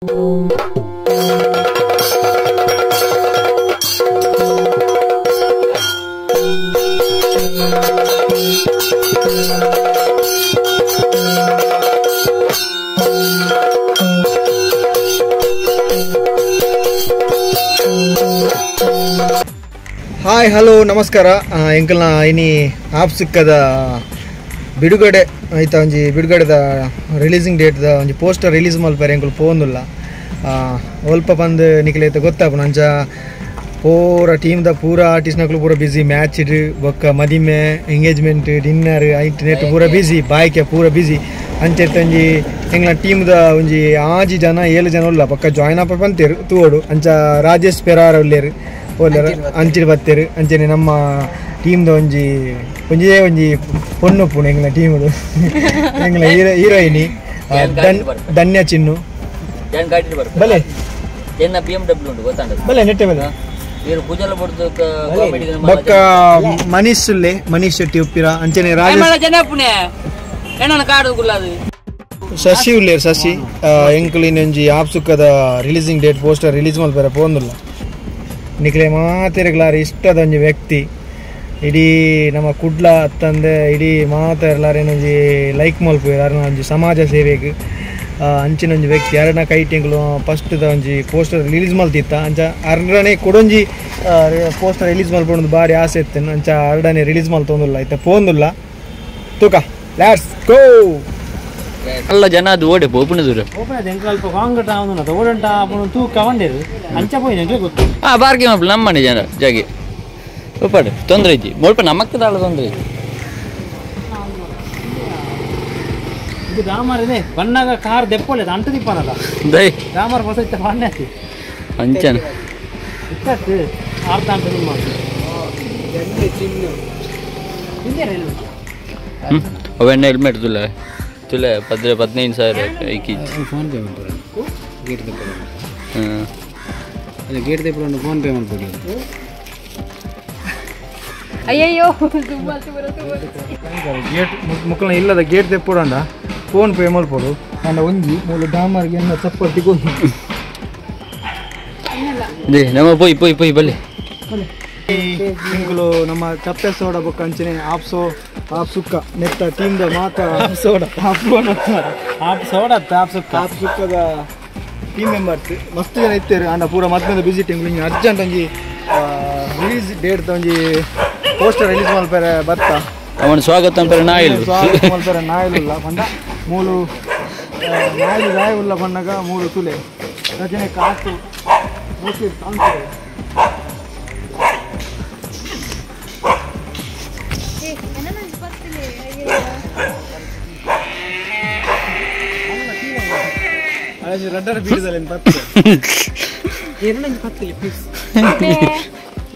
Hi hello ನಮಸ್ಕಾರ ಎಂಕಲ್ನ ಇನಿ app ಸಿಕ್ಕದ ಬಿಡುಗಡೆ ಆಯ್ತಾ ಒಂಜಿ ಬಿಡುಗಡೆದ ರಿಲೀಸಿಂಗ್ ಡೇಟ್ದ ಒಂಜಿ ಪೋಸ್ಟರ್ ರಿಲೀಸ್ ಮಲ್ಪರೆ ಎಂಕುಲು ಪೋಂದುಲ್ಲ ಒಲ್ಪ ಬಂದು ನಿಕ್ಲೈತೆ ಗೊತ್ತಾಪುಂಡು ಅಂಚ ಪೂರ ಟೀಮ್ದ ಪೂರ ಆರ್ಟಿಸ್ಟ್ನಕುಲು ಪೂರ ಬಿಸಿ ಮ್ಯಾಚ್ ಬೊಕ್ಕ ಮದಿಮೆ ಎಂಗೇಜ್ಮೆಂಟ್ ಡಿನ್ನರ್ ಐಟ್ ನೆಟ್ ಪೂರ ಬಿಸಿ ಬಾಯ್ಕೆ ಪೂರ ಬಿಸಿ ಅಂಚೆಟ್ ಒಂಜಿ ಎಂಗ್ಲ ಟೀಮ್ದ ಒಂಜಿ 6 ಜನ 7 ಜನ ಉಲ್ಲ ಪಕ್ಕ ಜಾಯ್ನ್ ಅಪ್ ಪಂತೇರು ತೂವೋಡು ಅಂಚ ರಾಜೇಶ್ ಪೆರಾರ್ ಉಲ್ಲೇರು ಓಲ್ಲೇರು ಅಂಚಿನ ಬತ್ತೇರು ಅಂಚನೆ ನಮ್ಮ ಟೀಮ್ದ ಒಂಜಿ ಒಂಜೇ ಒಂಜಿ ಪೊಣ್ಣು ಪುಣೆ ಎಂಗ್ಲ ಟೀಮ್ಡು ಎಂಗ್ಲ ಹೀರೋಯಿನಿ ಧನ್ಯ ಚಿನ್ನು ಬಲೆ ಬಲೆ ನೆಟ್ಟೆ ಬಲೆ ಬೊಕ್ಕ ಮನೀಶ್ ಉಲ್ಲೆ ಮನೀಶ್ ಶೆಟ್ಟಿ ಉಪ್ಪಿರ ಅಂಚನೆ ರಾಜೇಶ್ ಶಶಿ ಉಲ್ಲೇರು ಶಶಿ ಎಂಕುಲಿನ ಒಂಜಿ app ಸುಕ್ಕದ releasing date poster release ಮಲ್ಪೆರೆ ಪೋಂದುಲ್ಲ ನಿಕ್ಲೆ ಮಾತೆರ್ಗ್ಲಾರ ಇಷ್ಟದ ಒಂಜಿ ವ್ಯಕ್ತಿ ಇಡೀ ನಮ್ಮ ಕುಡ್ಲ ಅತ್ತಂದೆ ಇಡೀ ಮಾತೆರ್ಲಾರೇನೊಂಜಿ ಲೈಕ್ ಮಲ್ಪುವೆರ್ ಅರ್ನ ಒಂಜಿ ಸಮಾಜ ಸೇವೆಗ್ ಅಂಚಿನ ಒಂಜಿ ವ್ಯಕ್ತಿ ಅರನ ಕೈಟೆಂಗ್ಲು ಫಸ್ಟ್ದ ಒಂಜಿ ಪೋಸ್ಟರ್ ರಿಲೀಸ್ ಮಲ್ತಿತ್ತ ಅಂಚ ಅರ್ರನೆ ಕೊಡೊಂಜಿ ಪೋಸ್ಟರ್ ರಿಲೀಸ್ ಮಲ್ಪೊಂದು ಬಾರಿ ಆಸೆ ಇತ್ತು ಅಂಚ ಅರ್ಡನೆ ರಿಲೀಸ್ ಮಲ್ತೊಂದುಲ್ಲ ಇತ್ತ ಪೋಂದುಲ್ಲ ತೂಕ let's go ಅಲ್ಲ ಜನ ಅದು ಓಡೆ ಪೋಪುನ ದೂರ ಅಲ್ಪ ಕಾಂಗಟ ಅವನು ಓಡಂಟ ಅವನು ತೂಕ ಬಂದೇರು ಅಂಚ ಪೋಯಿನ ಗೊತ್ತು ಆ ಬಾರ್ಗೆ ಮಲ್ಪು ನಮ್ಮನೆ ಜನ ಜಾಗೆ ಒಪ್ಪಾಡು ತೊಂದರೆ ಇಜ್ಜಿ ಮುಲ್ಪ ನಮಕ್ ದಾಳ ತೊಂದರೆ ಇಜ್ಜಿ ಇದು ಡಾಮರ್ ಇದೆ ಬಣ್ಣಾಗ ಕಾರ್ ದೆಪ್ಪೊಲೆ ಅಂಟು ದಿಪ್ಪನಲ್ಲ ದೈ ಡಾಮರ್ ಹೊಸ ಇತ್ತ ಬಣ್ಣ ಅಂಚನ ಇತ್ತತ್ತು ಅರ್ಧ ಅಂತ ನಿಮ್ಮ ಅವೆಣ್ಣ ಹೆಲ್ಮೆಟ್ ತುಲ್ಲ ತುಲೆ 15,000 ಐಕಿ ಫೋನ್ ಪೇ ಮಾಡ್ತಾರೆ ಗೇಟ್ ದೆಪ್ಪು ಅಲ್ಲ ಗೇಟ್ ದೆಪ್ಪು ಫೋನ್ ಪೇ ಮಾಡ್ಬೋದು ಅಯ್ಯಯ್ಯೋ ಗೇಟ್ ಮುಕ್ಕಳ ಇಲ್ಲದ ಗೇಟ್ ದೆಪ್ಪುಡಂಡ ಫೋನ್ ಪೇ ಮಲ್ಪೊಡು ಅಂಡ ಒಂಜಿ ಮೂಲು ಡಾಮರ್ಗೆ ಎನ್ನ ಚಪ್ಪಲ್ ತಿಕ್ಕೊಂಡು ನಮ್ಮ ಪೋಯ್ ಪೋಯ್ ಪೋಯ್ ಬಲ್ಲೆ ಇಂಕುಲು ನಮ್ಮ ಚಪ್ಪೆ ಸೋಡ ಬೊಕ್ಕ ಅಂಚನೆ ಆಪ್ಸೋ ಆಪ್ ಸುಕ್ಕ ನೆತ್ತ ಟೀಮ್ದ ಮಾತ app soda app app soda app ಸುಕ್ಕ ಆಪ್ ಸುಕ್ಕದ ಟೀಮ್ ಮೆಂಬರ್ಸ್ ಮಸ್ತ್ ಜನ ಇತ್ತೇರು ಅಂಡ ಪೂರ ಮದ್ಮದ ಬಿಸಿ ಟೀಮ್ ಅರ್ಜೆಂಟ್ ಒಂಜಿ ರಿಲೀಸ್ ಡೇಟ್ ಒಂಜಿ ಪೋಸ್ಟರ್ ರಿಲೀಸ್ ಮಲ್ಪೆರೆ ಬರ್ತಾ ಅವನ ಸ್ವಾಗತ ಅಂತಾರೆ ನಾಯಿಲು ಸ್ವಾಗತ ಮಲ್ಪೆರೆ ನಾಯಿಲುಲ್ಲ ಪಂಡ ಮೂಲು ನಾಯಿಲು ರಾಯ ಉಲ್ಲ ಪಣ್ಣಗ ಮೂಲು ತುಲೆ ರಜನೆ ಕಾಸು ಓಕೆ ಕಾಣ್ತದೆ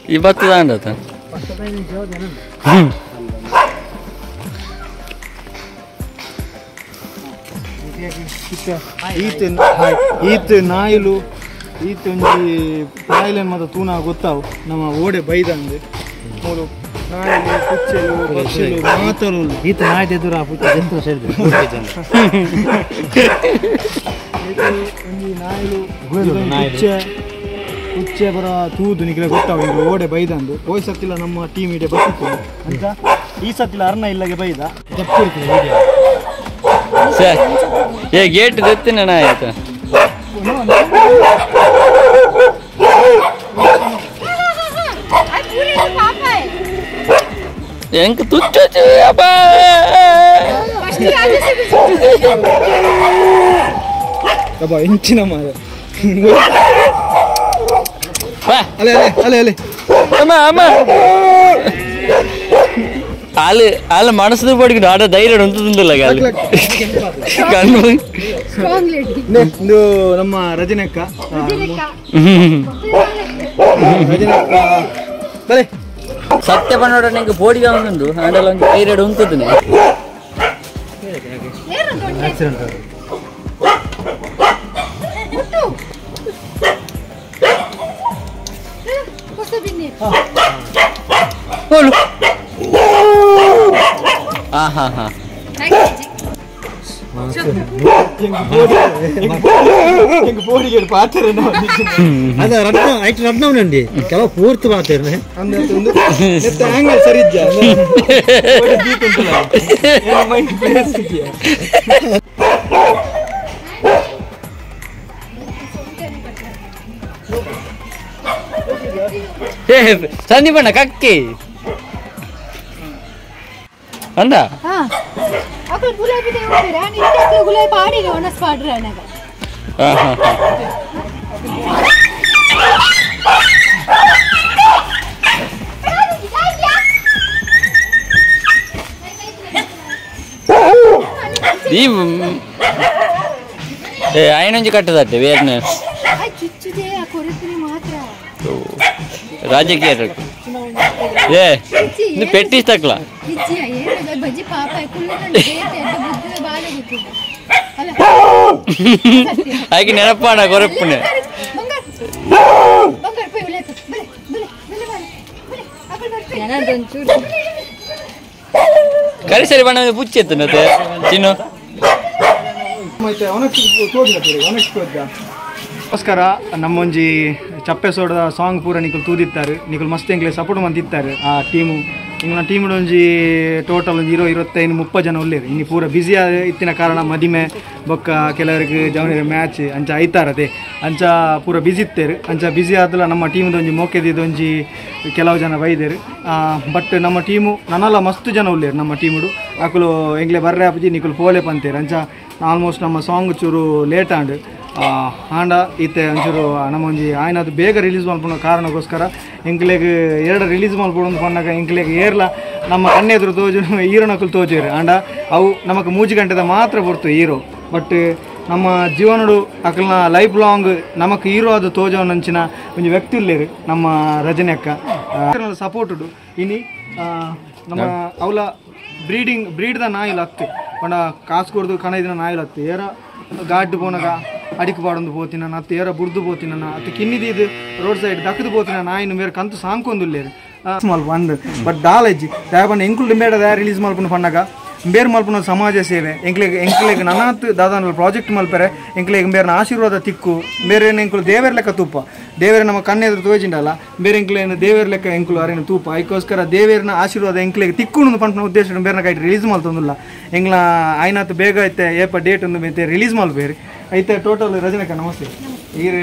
ಈ ಬತ್ತದ ಅಂಡತ ಈತ್ ನಾಯಿಲು ಈತ್ ಒಂಜಿ ನಾಯಿಲೆನ್ ಮಾತ ತೂನ ಗೊತ್ತಾವು ನಮ್ಮ ಓಡೆ ಬೈದಂದೆ ಮೂಲು ನಾಯಿಲು ಪುಚ್ಚೆಲು ಪಕ್ಷಿಲು ಮಾತಲು ಈತ ನಾಯಿ ದೆದುರ ಪುಚ್ಚೆ ಜಂತು ಸೇರಿದೆ ಒಂಜಿ ನಾಯಿಲು ಪುಚ್ಚೆ ಪುಚ್ಚೆ ಬರ ತೂದು ನಿಕ್ಲೆ ಗೊತ್ತಾವು ಈಗ ಓಡೆ ಬೈದಂದು ಹೋಯ್ ಸತ್ತಿಲ್ಲ ನಮ್ಮ ಟೀಮ್ ಇಡೆ ಬತ್ತಿತ್ತು ಅಂತ ಈ ಸತ್ತಿಲ್ಲ ಅರ್ಣ ಇಲ್ಲಗೆ ಬೈದ ಸರ್ ಏ ಗೇಟ್ ದೆತ್ತಿನ ನಾಯಿ ಆತ ಎಂಕ್ ತುಚ್ಚ ಅಪ್ಪ ಅಬ್ಬಾ ಎಂಚಿನ ಮಾರ ಅಲೆ ಅಲೆ ಅಲೆ ಅಲೆ ಅಮ್ಮ ಅಮ್ಮ ಆಲು ಆಲು ಮನಸ್ಸು ಪಡಿಕೊಂಡು ಆಡ ಧೈರ್ಯ ಉಂಟುದಿಲ್ಲ ಕಣ್ಣು ಇದು ನಮ್ಮ ರಜನಕ್ಕ ರಜನಕ್ಕ ಬಲೆ ಸತ್ಯ ಪನ್ನೋಡ ನಿಂಗೆ ಬೋಡಿಗೆ ಉಂಟು ಆಂಡಲ ಒಂದು ಧೈರ್ಯ ಉಂಟುದಿನ ಹಾ ಹಾ ಹಾ ಅದ ರತ್ನ ಐಟ್ ರತ್ನವನಂಡಿ ಕೆಲವು ಪೂರ್ತಿ ಪಾತೇರ್ನೆ ಆಂಗಲ್ ಸರಿ ಇಜ್ಜ ಸಂದೀಪಣ್ಣ ಕಕ್ಕಿ ಅಂದ ಅಕಲ್ ಗುಲಾಬಿ ದೇವರ ನಿಂತ ಗುಲಾಬಿ ಪಾಡಿಗೆ ಒಣಸ್ ಪಾಡ್ರ ಅನಗ ಈ ಏ ಆಯನಂಜಿ ಕಟ್ಟದತ್ತೆ ವೇರ್ನೆ ಆ ಚುಚ್ಚುದೆ ಆ ಕೊರತಿನಿ ಮಾತ್ರ ರಾಜಕೀಯ ಏ ನೀ ಪೆಟ್ಟಿ ತಕ್ಲ ಇಜ್ಜಿ ಏನು ಬಜ್ಜಿ ಪಾಪ ಕುಲ್ಲುಂಡು ಬೇತೆ ಬುದ್ಧಿದ ಬಾಳೆ ಗೊತ್ತಿಲ್ಲ ಅಲ್ಲ ಆಕೆ ನೆನಪಾಡ ಕೊರಪ್ಪನೆ ಬಂಗಾರ ಬಂಗಾರ ಪೋಯ್ ಉಲೇತ ಬಲೆ ಬಲೆ ಬಲೆ ಬಲೆ ಬಲೆ ಅಕಲ್ ಬರ್ಪೆ ಏನದೊಂಚೂರು ಕರಿ ಸರಿ ಬಣ್ಣ ಬುಚ್ಚೆತ್ತನತೆ ಚಿನ್ನು ಮತ್ತೆ ಒನಕ್ ತೋಜಿಲ್ಲ ಒನಕ್ ತೋಜ ನಮಸ್ಕಾರ ನಮ್ಮೊಂಜಿ ಚಪ್ಪೆ ಸೋಡದ ಸಾಂಗ್ ಪೂರ ನಿಕುಲು ತೂದಿತ್ತಾರೆ ನಿಕುಲು ಮಸ್ತ್ ಎಂಕ್ಲೆ ಸಪೋರ್ಟ್ ಮಂತಿತ್ತಾರೆ ಆ ಟೀಮು ಇಂಗ್ಲ ಟೀಮ್ ಒಂಜಿ ಟೋಟಲ್ ಒಂಜಿ 20 25 30 ಜನ ಉಲ್ಲೇರು ಇನ್ನು ಪೂರ ಬ್ಯುಸಿ ಇತ್ತಿನ ಕಾರಣ ಮದಿಮೆ ಬೊಕ್ಕ ಕೆಲವರಿಗೆ ಜವನಿರ ಮ್ಯಾಚ್ ಅಂಚ ಐತಾರದೆ ಅಂಚ ಪೂರ ಬ್ಯುಸಿ ಇತ್ತೇರು ಅಂಚ ಬ್ಯುಸಿ ಆದಲ ನಮ್ಮ ಟೀಮ್ದ ಒಂಜಿ ಮೋಕೆದಿದ್ದು ಒಂಜಿ ಕೆಲವು ಜನ ಬೈದೇರು ಬಟ್ ನಮ್ಮ ಟೀಮು ನನ್ನಲ್ಲ ಮಸ್ತ್ ಜನ ಉಲ್ಲೇರು ನಮ್ಮ ಟೀಮುಡು ಅಕುಲು ಎಂಗ್ಲೆ ಬರ್ರೆ ಅಪ್ಪಜಿ ನಿಕುಲು ಪೋಲೆ ಪಂತೇರು ಅಂಚ ಆಲ್ಮೋಸ್ಟ್ ನಮ್ಮ ಸಾಂಗ್ ಚೂರು ಲೇಟ್ ಆಂಡ್ ಆಂಡ ಇತ್ತೆ ಒಂಚೂರು ನಮ್ಮ ಒಂಜಿ ಆಯ್ನದು ಬೇಗ ರಿಲೀಸ್ ಮಲ್ಪುನ ಕಾರಣಕ್ಕೋಸ್ಕರ ಎಂಕ್ಲೆಗ್ ಎರಡು ರಿಲೀಸ್ ಮಲ್ಪೊಡು ಪನ್ನಾಗ ಎಂಕ್ಲೆಗ್ ಏರ್ಲ ನಮ್ಮ ಕಣ್ಣೆದುರು ತೋಜು ಹೀರೋನಕುಲು ತೋಜೇರು ಆಂಡ ಅವು ನಮಕ್ 3 ಗಂಟೆದ ಮಾತ್ರ ಬರ್ತು ಹೀರೋ ಬಟ್ ನಮ್ಮ ಜೀವನಡು ಅಕಲ್ನ ಲೈಫ್ ಲಾಂಗ್ ನಮಕ್ ಹೀರೋ ಅದು ತೋಜವನಂಚಿನ ಒಂಜಿ ವ್ಯಕ್ತಿ ಉಲ್ಲೇರು ನಮ್ಮ ರಜನಿ ಅಕ್ಕ ಸಪೋರ್ಟುಡು ಇನಿ ನಮ್ಮ ಅವಲ ಬ್ರೀಡಿಂಗ್ ಬ್ರೀಡ್ದ ನಾಯಿಲು ಅತ್ತು ಪಂಡ ಕಾಸು ಕೊಡ್ದು ಕಣೈದಿನ ನಾಯಿಲು ಅತ್ತು ಏರ ಗಾಡ್ಡು ಪೋನಗ ಅಡಿಕ್ ಪಾಡೊಂದು ಪೋತಿನ ಅತ್ತು ಏರ ಬುಡ್ದು ಪೋತಿನ ಅತ್ತು ಕಿನ್ನಿದಿದ್ದು ರೋಡ್ ಸೈಡ್ ದಕ್ಕದು ಪೋತಿನ ನಾಯಿನ ಬೇರೆ ಕಂತು ಸಾಂಕೊಂದುಲ್ಲೇರು ಸ್ಮಾಲ್ ಬಂದು ಬಟ್ ದಾಲಜ್ಜಿ ದಾಯ ಎಂಕುಲು ಬೇಡ ದಾಯ ರಿಲೀಸ್ ಮಲ್ಪುನ ಪಣ್ಣಗ ಬೇರೆ ಮಲ್ಪುನ ಸಮಾಜ ಸೇವೆ ಎಂಕ್ಲೆಗ್ ಎಂಕ್ಲೆಗ್ ನನಾತ್ ದಾದಾನ ಪ್ರಾಜೆಕ್ಟ್ ಮಲ್ಪರೆ ಎಂಕ್ಲೆಗ್ ಬೇರೆ ಆಶೀರ್ವಾದ ತಿಕ್ಕು ಬೇರೆ ಎಂಕುಲು ದೇವರ ಲೆಕ್ಕ ತೂಪ ದೇವರ ನಮ್ಮ ಕಣ್ಣೆದುರು ತೋಜಿಂಡಲ್ಲ ಬೇರೆ ಎಂಕ್ಲೇನು ದೇವರ ಲೆಕ್ಕ ಎಂಕುಲು ಅರೇನು ತೂಪ ಐಕೋಸ್ಕರ ದೇವೇರ್ನ ಆಶೀರ್ವಾದ ಎಂಕ್ಲೆಗ್ ತಿಕ್ಕು ಪಂಪನ ಉದ್ದೇಶ ಬೇರೆ ಕೈಟ್ ರಿಲೀಸ್ ಮಲ್ತೊಂದಿಲ್ಲ ಎಂಗ್ಲ ಆಯ್ನಾತ್ ಬೇಗ ಐತೆ ಏಪ ಡೇಟ್ ಒಂದು ಐತೆ ರಿಲೀಸ್ ಮಲ್ಪೇರಿ ಐತೆ ಟೋಟಲ್ ರಜನಕ ನಮಸ್ತೆ ಈರೆ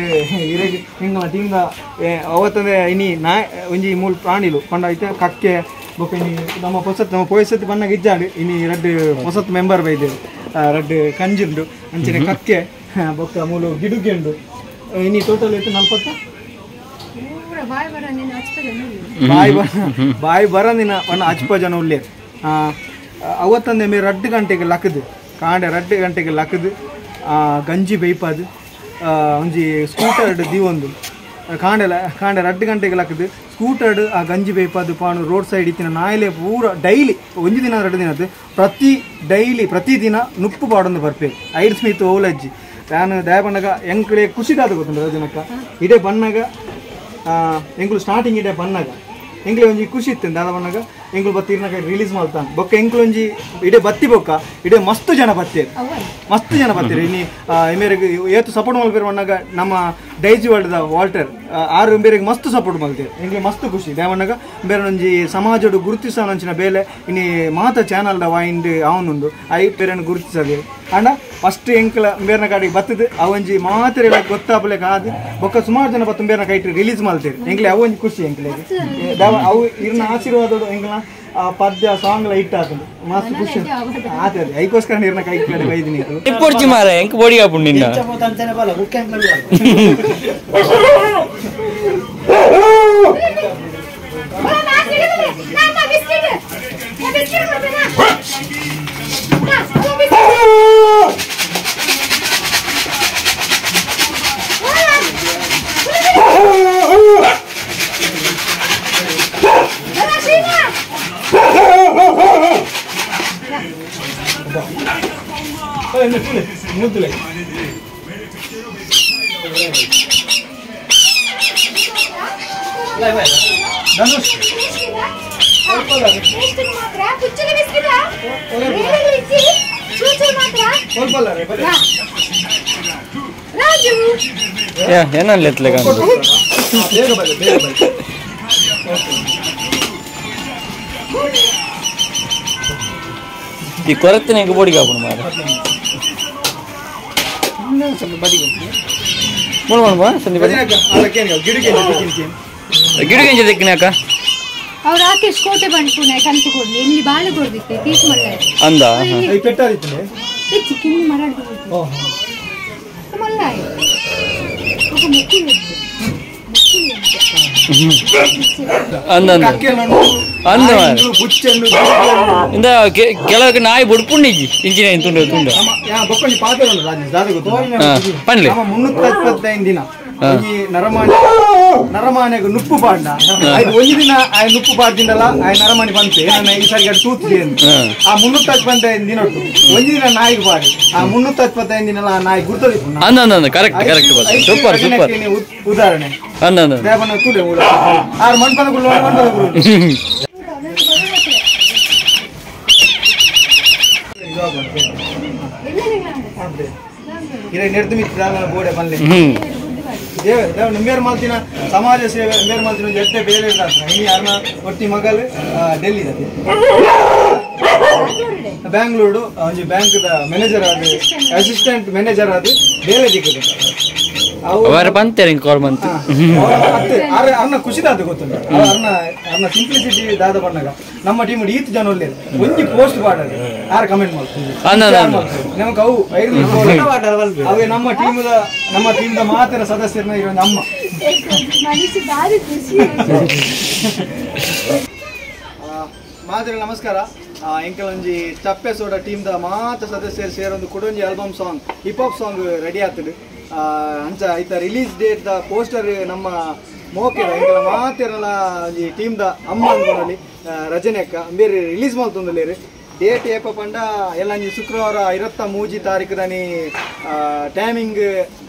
ಈರೆಗ್ ಎಂಗ್ಲ ಟೀಮ್ದ ಅವತ್ತಂದ್ರೆ ಇನಿ ನಾ ಒಂಜಿ ಮೂಲ ಪ್ರಾಣಿಲು ಪಂಡ ಐತೆ ಕಕ್ಕೆ ಬೊಕ್ಕ ಇನಿ ನಮ್ಮ ಪೊಸತ್ ನಮ್ಮ ಪೊಯ್ಸತಿ ಬಣ್ಣಗೆ ಇಜ್ಜಾಡು ಇನಿ ರಡ್ಡ್ ಪೊಸತ್ ಮೆಂಬರ್ ಬೈದೇವು ರಡ್ಡ್ ಕಂಜಿಂಡು ಅಂಚನೆ ಕಕ್ಕೆ ಬೊಕ್ಕ ಮೂಲು ಗಿಡುಗೆ ಉಂಡು ಇನಿ ಟೋಟಲ್ ಐತೆ 40 ಬಾಯ್ ಬರ ಬಾಯ್ ಬರಂದಿನ ಒಣ ಅಚ್ಪ ಜನ ಉಲ್ಲೇರು ಅವತ್ತಂದೆ ಮೇ 2 ಗಂಟೆಗೆ ಲಕ್ಕದು ಕಾಂಡೆ 2 ಗಂಟೆಗೆ ಲಕ್ಕದು ಗಂಜಿ ಬೇಯ್ಪಾದು ಒಂಜಿ ಸ್ಕೂಟರ್ ದೀವೊಂದು ಕಾಂಡೆಲ ಕಾಂಡೆ 2 ಗಂಟೆಗೆ ಲಕ್ಕದು ಸ್ಕೂಟರ್ಡ್ ಆ ಗಂಜಿ ಬೇಯ್ಪಾದು ಪಾಣು ರೋಡ್ ಸೈಡ್ ಇತ್ತಿನ ನಾಯಿಲೆ ಪೂರ ಡೈಲಿ ಒಂಜಿ ದಿನ 2 ದಿನ ಪ್ರತಿ ಡೈಲಿ ಪ್ರತಿದಿನ ನುಪ್ಪು ಪಾಡೊಂದು ಬರ್ಪೆ ಐಡ್ ಸ್ಮಿತ್ ಓಲಜ್ಜಿ ನಾನು ದಯ ಬಣ್ಣಗ ಎಂಕುಲೆ ಖುಷಿದಾದ ಗೊತ್ತುಂಡು ರಜನಕ್ಕ ಇಡೇ ಬಣ್ಣಗ ಎಂಕುಲು ಸ್ಟಾರ್ಟಿಂಗ್ ಇಡೇ ಬಣ್ಣಗ ಎಂಕ್ಲೆ ಒಂಜಿ ಖುಷಿ ಇತ್ತು ದಾದ ಬಣ್ಣಗ ಎಂಕುಲು ಬತ್ತಿ ರಿಲೀಸ್ ಮಾಡ್ತಾನೆ ಬೊಕ್ಕ ಎಂಕುಲು ಒಂಜಿ ಇಡೇ ಬತ್ತಿ ಬೊಕ್ಕ ಇಡೇ ಮಸ್ತ್ ಜನ ಬತ್ತೀರು ಮಸ್ತ್ ಜನ ಬತ್ತೀರು ಇನ್ನು ಮೇರೆಗೆ ಏತು ಸಪೋರ್ಟ್ ಮಲ್ಪೇರು ಬಣ್ಣಗ ನಮ್ಮ ಡೈಜಿ ವರ್ಲ್ಡ್ದ ವಾಲ್ಟರ್ ಆರು ಬೇರೆಗೆ ಮಸ್ತ್ ಸಪೋರ್ಟ್ ಮಲ್ತೇರು ಎಂಕ್ಲೆ ಮಸ್ತ್ ಖುಷಿ ದೇವಣ್ಣಗ ಬೇರೆ ಒಂಜಿ ಸಮಾಜಡು ಗುರುತಿಸೋನಂಚಿನ ಬೇಲೆ ಇನ್ನು ಮಾತ ಚಾನಲ್ದ ವಾಯಿಂಡ್ ಅವನುಂಡು I ಬೇರೆನ ಗುರುತಿಸದೆ ಅಂಡ ಫಸ್ಟ್ ಎಂಕಲ ಬೇರೆನ ಗಾಡಿಗೆ ಬತ್ತದು ಅವಂಜಿ ಮಾತ್ರೆ ಗೊತ್ತಾಪಲೆ ಕಾದು ಬೊಕ್ಕ ಸುಮಾರು ಜನ ಬತ್ತು ಬೇರೆನ ಕೈಟ್ ರಿಲೀಸ್ ಮಾಡ್ತೇವೆ ಎಂಕ್ಲೆ ಅವಂಜಿ ಖುಷಿ ಎಂಕ್ಲೆಗೆ ಅವು ಇರ್ನ ಆಶೀರ್ವಾದಡು ಎಂಕ್ಲ ಆ ಪದ್ಯ ಸಾಂಗ್ ಲ ಹಿಟ್ ಆತಂದು ಮಸ್ತ್ ಖುಷಿ ಆತದೆ ಐಕೋಸ್ಕರ ನೀರ್ನ ಕೈ ಕಡೆ ಬೈದಿನಿ ಇಪ್ಪೊರ್ಚಿ ಮಾರ ಎಂಕ್ ಬೋಡಿ ಆಪುಂಡು ನಿನ್ನ ಮಾತ್ರ ಚೂಚು ಮಾತ್ರ ರಾಜು ಯಾ ಏನಲ್ಲ ಎತ್ತಲೆ ಕಾಣು ಬೇಗ ಬನ್ನಿ ಬೇಗ ಬನ್ನಿ ಈ ಕೊರತೆ ಬೋಡಿಗೆ ಹಾಕೋಣ ಮಾರ ಮೂರು ಮಣ ಸಂದೀಪ ಗಿಡಗೆಂಜ ದಕ್ಕಿನಾಕ ಅವ್ರು ರಾಕೇಶ್ ಕೋಟೆ ಬಂಡ್ಪುನ ಕಂತು ಕೊಡ್ಲಿ ಇಲ್ಲಿ ಬಾಳೆ ಕೊಡ್ದಿತ್ತೆ ತೀಸ್ ಮಲ್ಲ ಅಂದ ಹೆಚ್ಚು ಕಿನ್ನು ಮರಾಡ್ದು ಮಲ್ಲ ఒక ಮುಕ್ಕಿ ಅಂದ ಅಂದ ಇಂದ ಕೆಲವು ನಾಯಿ ಬುಡ್ಪುಂಡಿಜಿ ಇಂಚಿನ ತುಂಡು ತುಂಡು ಪನ್ಲೆ 325 ದಿನ ಈ ನರಮಾಣಿ ನರಮಾನೆಗೆ ನುಪ್ಪು ಪಾಂಡ ಆಯ್ತು ಒಂದು ದಿನ ಆಯ್ ನುಪ್ಪು ಪಾಡ್ದಿಂಡಲ್ಲ ಆಯ್ ನರಮಾಣಿ ಬಂತೆ ನಾನು ಈ ಸಾರಿ ತೂತು ಆ 325 ದಿನ ಒಂದು ದಿನ ನಾಯಿಗೆ ಪಾಡಿ ಆ 325 ದಿನ ಆ ನಾಯಿ ಗುರ್ತದಿ ಅಂದ correct correct super super ಉದಾಹರಣೆ ಅಂದ ದೇವನ ತೂಲೆ ಆರು ಮಣ್ಪದ ಗುರು ಮಣ್ಪದ ಗುರು ಬೋಡೆ ಬನ್ನಿ ದೇವ ದೇವ ನಿಂಬೇರು ಮಾಲ್ತಿನ ಸಮಾಜ ಸೇವೆ ನಿಂಬೇರು ಮಾಲ್ತಿನ ಒಂದು ಎಷ್ಟೇ ಬೇರೆ ಇನ್ನು ಯಾರನ್ನ ಒಟ್ಟಿ ಮಗಲ್ ಡೆಲ್ಲಿ ಬ್ಯಾಂಗ್ಳೂರು ಒಂಜಿ ಬ್ಯಾಂಕ್ ದ ಮ್ಯಾನೇಜರ್ ಆದ ಅಸಿಸ್ಟೆಂಟ್ ಮ್ಯಾನೇಜರ್ ಆದ ಬೇರೆ ದಿಕ್ಕದ ಅವರ ಬಂತೇನೆ ಕಾಲ್ ಬಂತು ಅರ್ನ ಖುಷಿ ದಾದ ಗೊತ್ತುಂಟು ಅರ್ನ ಅರ್ನ ಸಿಂಪ್ಲಿಸಿಟಿ ದಾದ ಬಣ್ಣಗ ನಮ್ಮ ಟೀಮ್ ಈತ್ ಜನ ಒಳ್ಳೆ ಒಂಜಿ ಪೋಸ್ಟ್ ಪಾಡದು ಯಾರು ಕಮೆಂಟ್ ಮಾಡ್ತಾರೆ ನಮಕ್ ಅವು ಅವೇ ನಮ್ಮ ಟೀಮ್ ನಮ್ಮ ಟೀಮ್ the ಮಾತ್ರ ಸದಸ್ಯರನ್ನ ಇರೋ ಅಮ್ಮ ಮಾತ್ರ ನಮಸ್ಕಾರ ಎಂಕಲೊಂಜಿ ಚಪ್ಪೆ soda team the ಮಾತ್ರ ಸದಸ್ಯರು ಸೇರೊಂದು ಕುಡೊಂಜಿ album song hip hop song ready ಆಗ್ತದೆ ಅಂಚ ಐತ release date the poster ನಮ್ಮ ಮೋಕೆದ ಎಂಕಲ ಮಾತೆರಲ ಒಂಜಿ ಟೀಮ್ the ಅಮ್ಮ ಅನ್ಕೊನಲ್ಲಿ ರಜನಿ ಅಕ್ಕ ಬೇರೆ ರಿಲೀಸ್ ಮಲ್ತೊಂದುಲ್ಲೇರು ಡೇಟ್ ಏಪ ಪಂಡ ಎಲ್ಲ ಒಂಜಿ ಶುಕ್ರವಾರ 23 ತಾರೀಕು ಟೈಮಿಂಗ್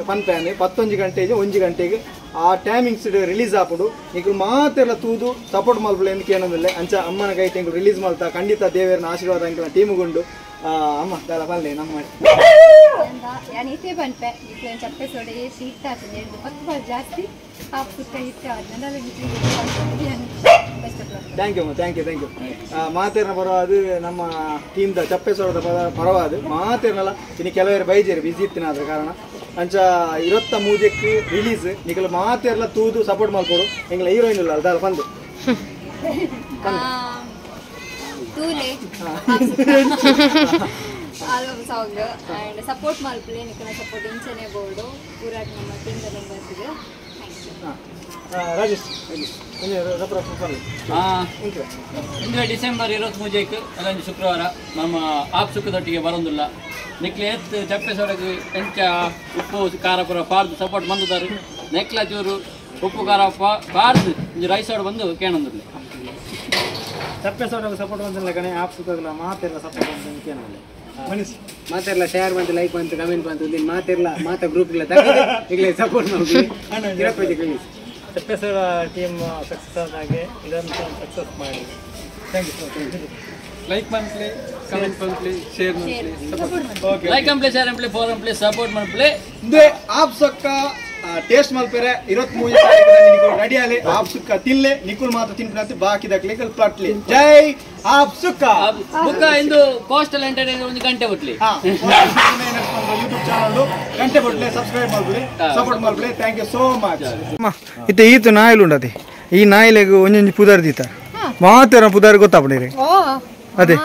ಪನ್ಪೇನೆ 11 ಗಂಟೆಗೆ 1 ಗಂಟೆಗೆ ಆ ಟೈಮಿಂಗ್ಸ್ ರಿಲೀಸ್ ಆಪುಡು ನಿಕುಲು ಮಾತೆಲ್ಲ ತೂದು ಸಪೋರ್ಟ್ ಮಲ್ಪುಲೆ ಎಂದ್ ಕೇನೊಂದುಲ್ಲೆ ಅಂಚ ಅಮ್ಮನ ಕೈಟ್ ಎಂಕುಲು ರಿಲೀಸ್ ಮಲ್ತ ಖಂಡಿತ ದೇವೇರ್ನ ಆಶೀರ್ವಾದ ಎಂಕಲ ಟೀಮುಗುಂಡು ಅಮ್ಮ ದಾಲ ಬಲ್ಲೆ ನಮ್ಮ ಇತ್ತೆ ಪನ್ಪೆ ನಿಕ್ಲೆನ್ ಚಪ್ಪೆ ಸೋಡೆ ಸೀಟ್ ಆತುಂಡು 10 ಬಾರ್ ಜಾಸ್ತಿ ಆಪ್ ಸುತ್ತ ಇತ್ತೆ ಆದ್ನಲ್ಲ thank you thank you thank you ಮಾತೇರ್ನ ಪರವಾದ ನಮ್ಮ ಟೀಮ್ದ ಚಪ್ಪೆ ಸೋಡದ ಪರವಾದ ಮಾತೇರ್ನಲ್ಲ ಇನ್ನು ಕೆಲವರು ಬೈಜೇರು ಬಿಸಿ ಇತ್ತಿನ ಆದ ಕಾರಣ ಅಂಚ 23ಕ್ಕೆ ರಿಲೀಸ್ ನಿಕಲ ಮಾತೇರ್ಲ ತೂದು ಸಪೋರ್ಟ್ ಮಲ್ಪೊಡು ಎಂಗ್ಲ ಹೀರೋಯಿನ್ ಇಲ್ಲ ಅಲ್ದಾಲ ಬಂದು ತೂಲೆ album song and support ಮಲ್ಪಲೆ ನಿಕಲ support ಇಂಚನೆ ಬೋರ್ಡು ಪೂರಾಟ್ ನಮ್ಮ ಟೀಮ್ ಮೆಂಬರ್ಸ್ ಗೆ thank you Rajesh ಇಂದ್ರೆ ಡಿಸೆಂಬರ್ 23ಕ್ಕೆ ಅಲ್ಲೊಂದು ಶುಕ್ರವಾರ ನಮ್ಮ ಆಪ್ ಸುಖದೊಟ್ಟಿಗೆ ಬರೋದಿಲ್ಲ ನಿಕ್ಲೆ ಎತ್ತು ಚಪ್ಪೆ ಸೊಡಗು ಎಂಚ ಉಪ್ಪು ಖಾರ ಪೂರ ಪಾರ್ದು ಸಪೋರ್ಟ್ ಬಂದಿದ್ದಾರೆ ನೆಕ್ಲ ಚೂರು ಉಪ್ಪು ಖಾರ ಪಾರ್ದು ಇಂಜಿ ರೈಸ್ ಸೋಡ ಬಂದು ಕೇಳೊಂದಿಲ್ಲ ಚಪ್ಪೆ ಸೋಡಗೆ ಸಪೋರ್ಟ್ ಬಂದಿಲ್ಲ ಕಣೆ ಆಪ್ ಸುಖಗಲ ಮಾತೆಲ್ಲ ಸಪೋರ್ಟ್ ಬಂದು ಕೇಳಲ್ಲ ಮಾತೆಲ್ಲ ಶೇರ್ ಬಂತು ಲೈಕ್ ಬಂತು ಕಮೆಂಟ್ ಬಂತು ಇಲ್ಲಿ ಮಾತೆಲ್ಲ ಮಾತಾ ಗ್ರೂಪ್ಗಳ ಈಗಲೇ ಸಪೋರ್ಟ್ ಮಾಡಿ 25 ಚಪ್ಪೆ soda team success ಆದಾಗೆ ಇದನ್ನು ಸಕ್ಸಸ್ ಮಾಡಿ thank you like monthly comment monthly share monthly okay like ಅಂಪ್ಲೆ share ಅಂಪ್ಲೆ four ಅಂಪ್ಲೆ support ಮಂಪ್ಲೆ ಇಂದೆ ಆಪ್ ಸೊಕ್ಕ ಟೇಸ್ಟ್ ಮಲ್ಪೆರೆ 23 ತಾರೀಕು ನಿಕುಲ್ ರೆಡಿ ಆಲೆ ಆಪ್ ಸುಕ್ಕ ತಿನ್ಲೆ ನಿಕುಲ್ ಮಾತ್ರ ತಿನ್ಪುನಂತೆ ಬಾಕಿ ದಕ್ಲೆ ಪ್ಲಾಟ್ಲೆ ಜೈ ಆಪ್ ಸುಕ್ಕ ಬುಕ್ಕ ಇಂದು ಕೋಸ್ಟಲ್ ಎಂಟರ್ಟೈನ್ಮೆಂಟ್ ಒಂದು ಗಂಟೆ ಬಟ್ಲಿ ಯೂಟ್ಯೂಬ್ ಚಾನಲ್ ಗಂಟೆ ಬಟ್ಲೆ ಸಬ್ಸ್ಕ್ರೈಬ್ ಮಲ್ಪಲೆ ಸಪೋರ್ಟ್ ಮಲ್ಪಲೆ thank you so much ಇತ್ತೆ ಈತು ನಾಯಿಲು ಉಂಡತಿ ಈ ನಾಯಿಲೆಗ್ ಒಂಜೊಂಜಿ ಪುದರ್ ದೀತ ಮಾತ್ರ ಪುದರ್ ಗೊತ್ತಾಪುಂಡು ಅದೇ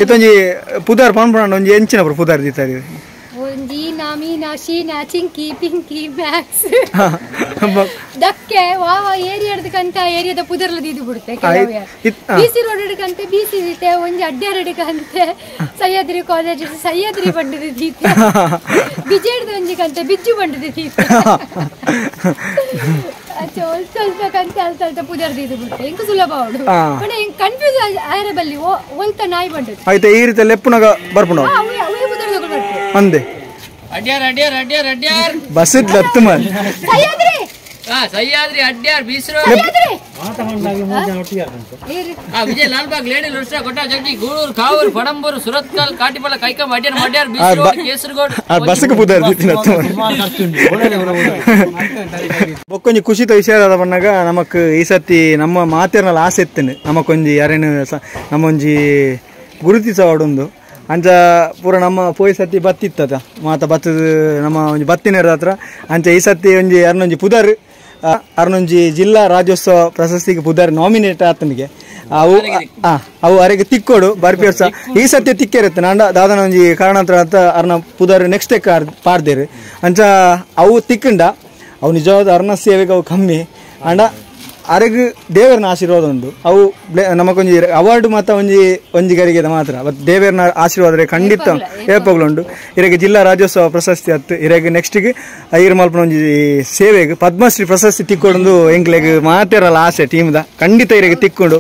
ಇತ್ತೊಂಜಿ ಪುದರ್ ಪನ್ಪುಂಡ ಒಂಜಿ ಎಂಚಿನ ಪುದರ್ ದೀತಾರೆ ಒಂಜಿ ಮೀನಾ ಶೀನಾ ಚಿಂಕಿ ಪಿಂಕಿ ಮ್ಯಾಕ್ಸ್ ದಕ್ಕೆ ವಾವ ಏರಿಯಾದಕ್ಕಂತ ಏರಿಯಾದ ಪುದರ್ಲ ದೀದು ಬಿಡುತ್ತೆ ಬಿಸಿ ರೋಡ್ ಹಿಡ್ಕಂತೆ ಬಿಸಿ ದೀತೆ ಒಂಜಿ ಅಡ್ಡಾರ್ ಹಿಡ್ಕಂತೆ ಸಹ್ಯಾದ್ರಿ ಕಾಲೇಜ್ ಸಹ್ಯಾದ್ರಿ ಬಂಡದ ದೀತೆ ಬಿಜೇಡ್ದ ಒಂಜಿ ಕಂತೆ ಬಿಜ್ಜು ಬಂಡದ ದೀತೆ ಸ್ವಲ್ಪ ಕಂತೆ ಅಲ್ಪ ಅಲ್ಪ ಪುದರ್ ದೀದು ಬಿಡುತ್ತೆ ಇಂಕ ಸುಲಭ ಅವಳು ಕನ್ಫ್ಯೂಸ್ ಆಯರ ಬಲ್ಲಿ ಒಲ್ತ ನಾಯಿ ಬಂಡದು ಆಯ್ತಾ ಈ ರೀತಿ ಲೆಪ್ಪುನಗ ಬರ್ಪುಂಡು ಅಂದೆ ಅಡ್ಯಾರ್ ಅಡ್ಯಾರ್ ಅಡ್ಯಾರ್ ಅಡ್ಯಾರ್ ಬಸ್ ಲತ್ತು ಮಾರ್ ಸಹ್ಯಾದ್ರಿ Sahyadri Adyar ಬೀಸರು ವಿಜಯ ಲಾಲ್ಬಾಗ್ lady ಲುರ್ಷ ಕೊಟ್ಟ ಜಗ್ಗಿ ಗೂಳೂರು ಕಾವೂರು ಪಡಂಬೂರು ಸುರತ್ಕಲ್ ಕಾಟಿಪಳ್ಳ ಕೈಕಂಬ ಅಡ್ಯಾರ್ ಮಡ್ಯಾರ್ ಬೀಸರು ಕೇಸರಗೋಡ್ ಬಸ್ಗೆ ಪುದಾರ್ ಬೊಕ್ಕೊಂಜಿ ಖುಷಿತ ವಿಷಯ ಬಣ್ಣಾಗ ನಮಕ್ ಈ ಸತಿ ನಮ್ಮ ಮಾತೇರ್ನಲ್ಲ ಆಸೆ ಇತ್ತೇನೆ ನಮಕೊಂಜಿ ಯಾರೇನು ನಮ್ಮೊಂಜಿ ಗುರುತಿಸವಾಡೊಂದು ಅಂಚ ಪೂರ ನಮ್ಮ ಪೋಯಿ ಸತಿ ಬತ್ತಿತ್ತದ ಮಾತ ಬತ್ತದ ನಮ್ಮ ಒಂಜಿ ಬತ್ತಿನ ಹತ್ರ ಅಂಚ ಈ ಸತಿ ಒಂಜಿ ಅರ್ನೊಂಜಿ ಪುದರ್ ಅರ್ನೊಂಜಿ ಜಿಲ್ಲಾ ರಾಜ್ಯೋತ್ಸವ ಪ್ರಶಸ್ತಿಗೆ ಪುದರ್ ನಾಮಿನೇಟ್ ಆತನಿಗೆ ಅವು ಅವು ಅರೆಗೆ ತಿಕ್ಕೋಡು ಬರ್ಪಿ ವರ್ಷ ಈ ಸತ್ಯ ತಿಕ್ಕಿರುತ್ತೆ ನಾಂಡ ದಾದನ ಒಂಜಿ ಕಾರಣಾಂತರ ಅಂತ ಅರ್ನ ಪುದರ್ ನೆಕ್ಸ್ಟ್ ಪಾಡ್ದೇರು ಅಂಚ ಅವು ತಿಕ್ಕಂಡ ಅವು ನಿಜವಾದ ಅರ್ನ ಸೇವೆಗೆ ಅವು ಕಮ್ಮಿ ಅಂಡ ಅರೆಗ್ ದೇವರನ ಆಶೀರ್ವಾದ ಉಂಟು ಅವು ನಮಕೊಂಜಿ ಅವಾರ್ಡ್ ಮಾತ್ರ ಒಂಜಿ ಒಂಜಿ ಗರಿಗೆ ಮಾತ್ರ ಬಟ್ ದೇವರನ ಆಶೀರ್ವಾದ ಖಂಡಿತ ಏಪಗ್ಲುಂಡು ಇರೆಗೆ ಜಿಲ್ಲಾ ರಾಜ್ಯೋತ್ಸವ ಪ್ರಶಸ್ತಿ ಹತ್ತು ಇರೆಗೆ ನೆಕ್ಸ್ಟ್ಗೆ ಐರ್ ಮಲ್ಪನ ಒಂಜಿ ಸೇವೆಗೆ ಪದ್ಮಶ್ರೀ ಪ್ರಶಸ್ತಿ ತಿಕ್ಕೊಂಡು ಎಂಕ್ಲೆಗ್ ಮಾತೇರಲ್ಲ ಆಸೆ ಟೀಮ್ದ ಖಂಡಿತ ಇರೆಗೆ ತಿಕ್ಕೊಂಡು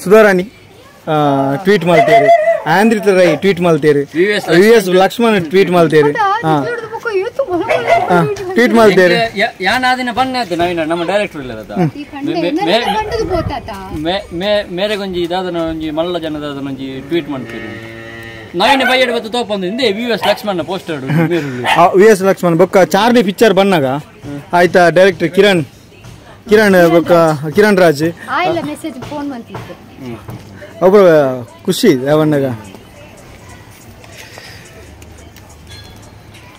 ಸುಧಾರಾಣಿ ಟ್ವೀಟ್ ಮಾಡ್ತೇವೆ, ಆಂದ್ರಿತ ರೈ ಟ್ವೀಟ್ ಮಾಡ್ತೇವೆ, V S Lakshman tweet ಮಾಡ್ತೇವೆ, ಟ್ವೀಟ್ ಮಾಡ್ತೇವೆ. ನಮ್ಮ ಡೈರೆಕ್ಟರ್ ಮೇರೆ ಗೊಂಜಿ ದಾದನ ಒಂಜಿ ಮಲ್ಲ ಜನದಾದನ ಒಂಜಿ ಟ್ವೀಟ್ ಮಾಡ್ತೇವೆ. ನವೀನ ಬೈಯಡ್ ಬತ್ತು ತೋಪಂದು ಹಿಂದೆ V S Lakshman poster V S Lakshman ಬೊಕ್ಕ ಚಾರ್ಲಿ ಪಿಕ್ಚರ್ ಬನ್ನಾಗ ಆಯ್ತಾ ಡೈರೆಕ್ಟರ್ ಕಿರಣ್ ಕಿರಣ್ ಬೊಕ್ಕ ಕಿರಣ್ ರಾಜ್ ಮೆಸೇಜ್ ಫೋನ್ ಬಂತಿತ್ತು ಒಬ್ಬ ಖುಷಿ ಯಾವಣ್ಣಗ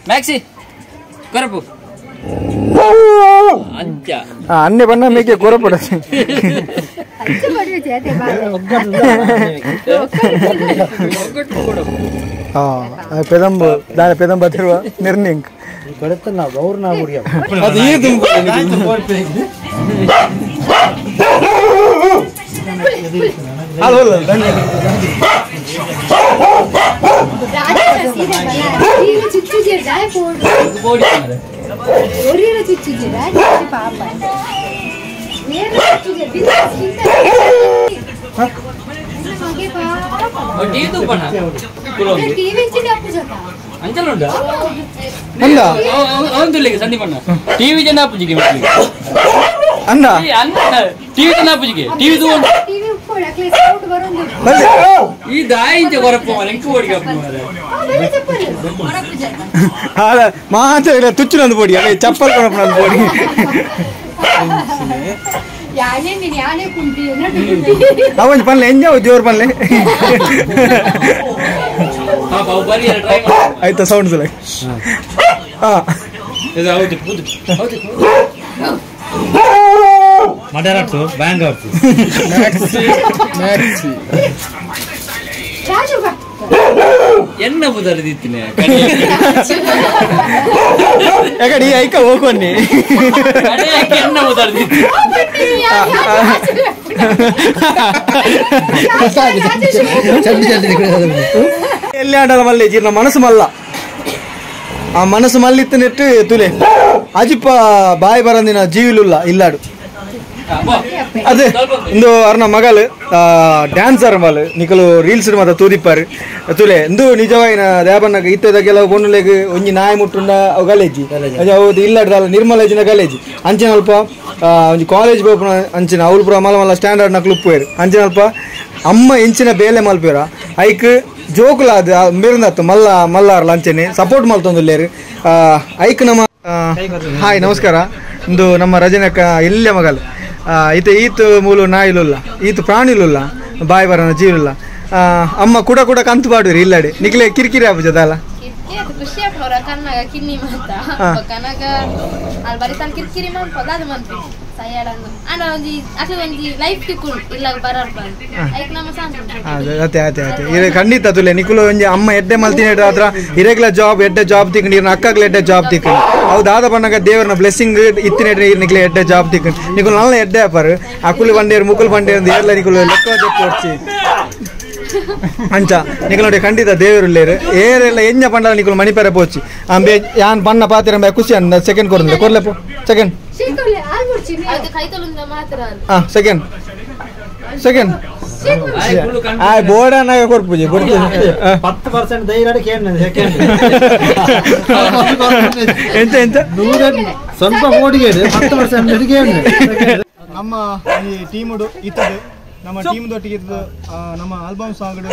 ಮ್ಯಾಕ್ಸಿ ಕೊರಪು ಅಂಚ ಅನ್ನೆ ಬಣ್ಣ ಮೇಕೆ ಕೊರಪಡ ಪೆದಂಬ ದಾನ ಪೆದಂಬ ತಿರುವ ನಿರ್ಣಯ ಅದು ಈ ತುಂಬ ಟಿವಿ ಜನ ಪೂಜಿಗೆ ಅಣ್ಣ ಟಿವಿ ಜನ ಪೂಜಿಗೆ ಟಿವಿ ಈ ದಾಯಿಂಚ ಕೊರಪ್ಪ ಮಾತ್ರ ತುಚ್ಚು ಪೊಡಿ ಅದೇ ಚಪ್ಪಲ್ ಕೊರಪ್ಪ ಪೊಡಿ ಅವನ್ ಪನ್ಲೆ ಎಂಜ ಜೋರ್ ಪನ್ಲೆ ಆಯ್ತಾ ಸೌಂಡ್ ಸಲ ಎನ್ನ ಬುದರಿದಿತ್ತಿನ ಯಾಕಡೆ ಐಕ ಹೋಗ್ಬನ್ನಿ ಎನ್ನ ಬುದರಿದಿತ್ತಿ ಎಲ್ಲಿ ಆಡಲ್ಲ ಮಲ್ಲೆ ಜೀರ್ಣ ಮನಸ್ಸು ಮಲ್ಲ ಆ ಮನಸ್ಸು ಮಲ್ಲಿತ್ತು ನೆಟ್ಟು ತುಲೆ ಅಜಿಪ್ಪ ಬಾಯಿ ಬರಂದಿನ ಜೀವಿಲುಲ್ಲ ಇಲ್ಲಾಡು ಅದೇ ಇಂದು ಅರ್ನ ಮಗಲು ಡ್ಯಾನ್ಸರ್ ಮಲ್ ನಿಕಲು ರೀಲ್ಸ್ ಮಾತ ತೂದಿಪ್ಪಾರು ತುಲೆ ಇಂದು ನಿಜವಾಯಿನ ದೇವಣ್ಣಗ ಇತ್ತದ ಕೆಲವು ಪೊಣ್ಣುಲೆಗ್ ಒಂಜಿ ನಾಯಿ ಮುಟ್ಟುಂಡ ಅವು ಗಲೇಜಿ ಅವು ಇಲ್ಲಾಡ್ದಲ್ಲ ನಿರ್ಮಲ ಇಜ್ಜಿನ ಗಲೇಜಿ ಅಂಚಿನ ಅಲ್ಪ ಒಂಜಿ ಕಾಲೇಜ್ ಪೋಪುನ ಅಂಚಿನ ಅವ್ಲು ಪೂರ ಮಲ್ಲ ಮಲ್ಲ ಸ್ಟ್ಯಾಂಡರ್ಡ್ ನಕ್ಲು ಉಪ್ಪುವೇರು ಅಂಚಿನ ಅಲ್ಪ ಅಮ್ಮ ಎಂಚಿನ ಬೇಲೆ ಮಲ್ಪೇರ ಐಕ್ ಜೋಕುಲಾದ ಮಿರುಂದತ್ತು ಮಲ್ಲ ಮಲ್ಲಾರ್ಲ ಅಂಚನೆ ಸಪೋರ್ಟ್ ಮಲ್ತೊಂದುಲ್ಲೇರು ಐಕ್ ನಮ್ಮ ಹಾಯ್ ನಮಸ್ಕಾರ ಇಂದು ನಮ್ಮ ರಜನಕ್ಕ ಎಲ್ಲೆ ಮಗಲ್ ಈತ ಈತ ಮೂಲು ನಾಯಿಲುಲ್ಲ ಈತ ಪ್ರಾಣಿಲುಲ್ಲ ಬಾಯಿ ಬರನ ಜೀವಿಲ್ಲ ಅಮ್ಮ ಕೂಡ ಕೂಡ ಕಂತು ಪಾಡುವಿರಿ ಇಲ್ಲಾಡಿ ನಿಕ್ಲೆ ಕಿರಿಕಿರಿ ಆಪುಜದಲ್ಲ ಹೊರ ಕಣ್ಣಾಗ ಕಿನ್ನಿ ಮಾತ ಕನಗ ಅಲ್ಲಿ ಬರೀ ತನ್ನ ಕಿರಿಕಿರಿ ಮನ್ಪದ ಅದು ಮನ್ಪಿ ಸಯ್ಯಾಡಂದು ಅಂಡ ಒಂಜಿ ಅಕ್ಲೆ ಒಂಜಿ ಲೈಫ್ ತಿಕ್ಕುಂಡು ಇಲ್ಲ ಬರರ್ ಬಂದು ಐಕ್ ನಮ್ಮ ಸಾಂಗ್. ಅದೇ ಅದೇ ಅದೇ ಇದು ಖಂಡಿತ ತುಲೆ ನಿಕುಲು ಒಂಜಿ ಅಮ್ಮ ಎಡ್ಡೆ ಮಲ್ತಿನ ಹತ್ರ ಇರೆಗ್ಲ ಜಾಬ್ ಎಡ್ಡೆ ಜಾಬ್ ತಿಕ್ಕಂಡು ಇರ್ನ ಅಕ್ಕಗ್ಲ ಎಡ್ಡೆ ಜಾಬ್ ತಿಕ್ಕಂಡು ಅವು ದಾದ ಬಣ್ಣಗ ದೇವರನ ಬ್ಲೆಸ್ಸಿಂಗ್ ಇತ್ತಿನ ನಿಕ್ಲೆ ಎಡ್ಡೆ ಜಾಬ್ ತಿಕ್ಕಂಡು ನಿಕುಲು ನಲ್ಲ ಎಡ್ಡೆ ಅಪರು ಅಕುಲು ಬಂಡೇರು ಮುಕುಲು ಬಂಡೇರು ಏರ್ಲ ನಿಕುಲು ಲೆಕ್ಕ ಕೊಡ್ಸಿ ಅಂಚ ನಿಕುಲು ಖಂಡಿತ ದೇವರು ಇಲ್ಲೇರು ಏರೆಲ್ಲ ಎಂಜ ಪಂಡಲ ನಿಕುಲು ಮಣಿಪೆರೆ ಪೋಚಿ ಅಂಬೆ ಯಾನ್ ಬಣ್ಣ ಪಾತಿರಂಬೆ ಖುಷಿ ಅಂದ ಸೆಕೆಂಡ್ ಕೊರ್ಲೆ ಕೊರ್ಲೆ ಪೋ ಸೆಕೆಂಡ್ ಹಾ ಸೆಕೆಂಡ್ ಸೆಕೆಂಡ್ ಆ ಬೋರ್ಡ್ ಅನ್ನಾಗ ಕೊರ್ಪುಜಿ ಕೊಡ್ತೀನಿ 10% ಧೈರ್ಯ ಕೇಂದ್ರ ಸೆಕೆಂಡ್ ಎಂತ ಎಂತ ಸ್ವಲ್ಪ ಓಡಿಗೆ 10% ಕೇಂದ್ರ. ನಮ್ಮ ಈ ಟೀಮುಡು ಇತ್ತದು ನಮ್ಮ ಟೀಮ್ ದೊಟ್ಟಿಗೆ ಇತ್ತು ನಮ್ಮ ಆಲ್ಬಮ್ ಸಾಂಗ್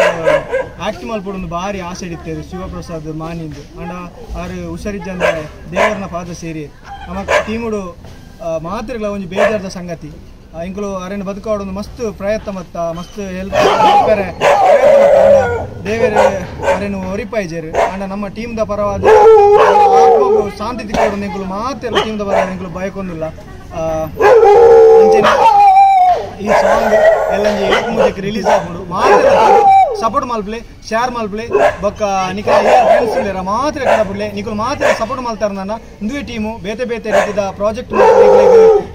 ಆಕ್ಟ್ ಮಲ್ಪಡೊಂದು ಭಾರಿ ಆಸೆ ಇಡ್ತೇವೆ ಶಿವಪ್ರಸಾದ್ ಮಾನಿಂದು ಅಂಡ ಆರು ಹುಷಾರಿಜ್ಜಂದ ದೇವರನ ಪಾದ ಸೇರಿ ನಮ್ಮ ಟೀಮುಡು ಮಾತ್ರೆಗಳ ಒಂಜಿ ಬೇಜಾರದ ಸಂಗತಿ ಇಂಕುಲು ಅರೇನು ಬದುಕಾಡೊಂದು ಮಸ್ತ್ ಪ್ರಯತ್ನ ಮತ್ತ ಮಸ್ತ್ ಹೆಲ್ಪ್ ಪ್ರಯತ್ನ ದೇವರ ಅರೇನು ಒರಿಪಾಯ್ಜೇರು ಅಂಡ ನಮ್ಮ ಟೀಮ್ದ ಪರವಾದ ಆತ್ಮಗೂ ಶಾಂತಿ ತಿಕ್ಕೋಡೊಂದು ಇಂಕುಲು ಮಾತೆಲ್ಲ ಟೀಮ್ದ ಪರವಾದ ಇಂಕುಲು ಬಯಕೊಂದಿಲ್ಲ. ಅಂಚನೆ ಈ ಸಾಂಗ್ ಎಲ್ಲಂಜಿ ಏಕ್ ರಿಲೀಸ್ ಆಪುಂಡು ಮಾತ್ರ ಸಪೋರ್ಟ್ ಮಲ್ಪಲೆ ಶೇರ್ ಮಲ್ಪಲೆ ಬೊಕ್ಕ ನಿಕಲ ಫ್ರೆಂಡ್ಸ್ ಉಲ್ಲೆರ ಮಾತ್ರ ಕಡಪುಡ್ಲೆ ನಿಕುಲು ಮಾತ್ರ ಸಪೋರ್ಟ್ ಮಲ್ತಾರ ನನ್ನ ಇಂದುವೆ ಟೀಮು ಬೇತೆ ಬೇತೆ ರೀತಿದ ಪ್ರಾಜೆಕ್ಟ್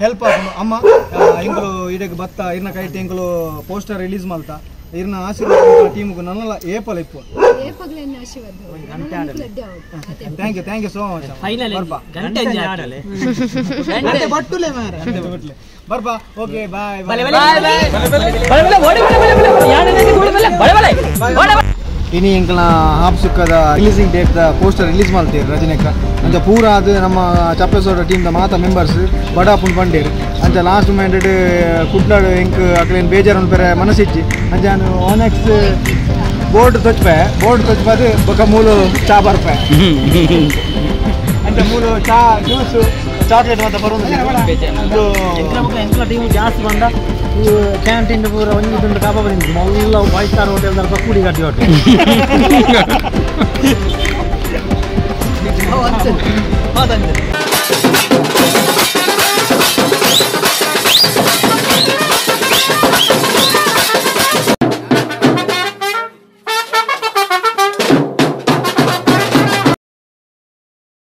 ಹೆಲ್ಪ್ ಆಪುಂಡು. ಅಮ್ಮ ಇಂಕುಲು ಇಡಗ್ ಬತ್ತ ಇರ್ನ ಕೈಟ್ ಇಂಕುಲು ಪೋಸ್ಟರ್ ರಿಲೀಸ್ ಮಲ್ತ ಇರ್ನ ಆಶೀರ್ವಾದ ಟೀಮ್ಗು ನನ್ನಲ ಏಪಲ ಇಪ್ಪು. Thank you, thank you so much. Final ಬರ್ಬಾ ಗಂಟೆ ಆಡಲೆ ಗಂಟೆ ಬಟ್ಟುಲೆ ಮಾರೆ ಗಂಟೆ ಬಟ್ಟುಲೆ ಬರ್ಬಾ. ಓಕೆ ಬಾಯ್ ಬಲೆ ಬಲೆ ಬಲೆ ಬಲೆ ಓಡಿ ಬಲೆ ಬಲೆ ಬಲೆ ಯಾನೆ ಬಲೆ ಬಲೆ ಬಲೆ. ಇನಿ ಎಂಕಲ್ನ ಹಾಪ್ ಸುಕ್ಕದ releasing date the poster release ಮಲ್ತೇರು ರಜನಿಕ ಅಂಚ ಪೂರ ಅದು ನಮ್ಮ ಚಪ್ಪೇಸೋಡ ಟೀಮ್ದ ಮಾತ ಮೆಂಬರ್ಸ್ ಬಡಾಪುನ್ ಬಂಡೇರು ಅಂಚ ಲಾಸ್ಟ್ ಮೂಮೆಂಟ್ ಕುಡ್ಲಾಡು ಎಂಕ್ ಅಕ್ಲೇನು ಬೇಜಾರು ಪೆರೆ ಮನಸ್ಸಿಚ್ಚಿ ಅಂಚ ನಾನು ಆನೆಕ್ಸ್ ಬೋರ್ಡ್ ತೊಚ್ಪೆ ಬೋರ್ಡ್ ತೊಚ್ಪಾದು ಬೊಕ್ಕ ಮೂಲು ಚಾ ಬರ್ಪೆ ಅಂಚ ಮೂಲು ಚಾ ಜ್ಯೂಸು ಚಾಕ್ಲೇಟ್ ಮಾತ ಬರೋದು. ಎಂಕ್ಲ ಟೀಮ್ ಜಾಸ್ತಿ ಬಂದ ಕ್ಯಾಂಟೀನ್ ಪೂರ ಒಂಜಿ ತುಂಡು ಕಾಪ ಬಂದಿದ್ದು ಮೊಲ್ಲ ಫೈವ್ ಸ್ಟಾರ್ ಹೋಟೆಲ್ ದಲ್ಪ ಕೂಡಿ ಕಟ್ಟಿ ಹೋಟೆಲ್.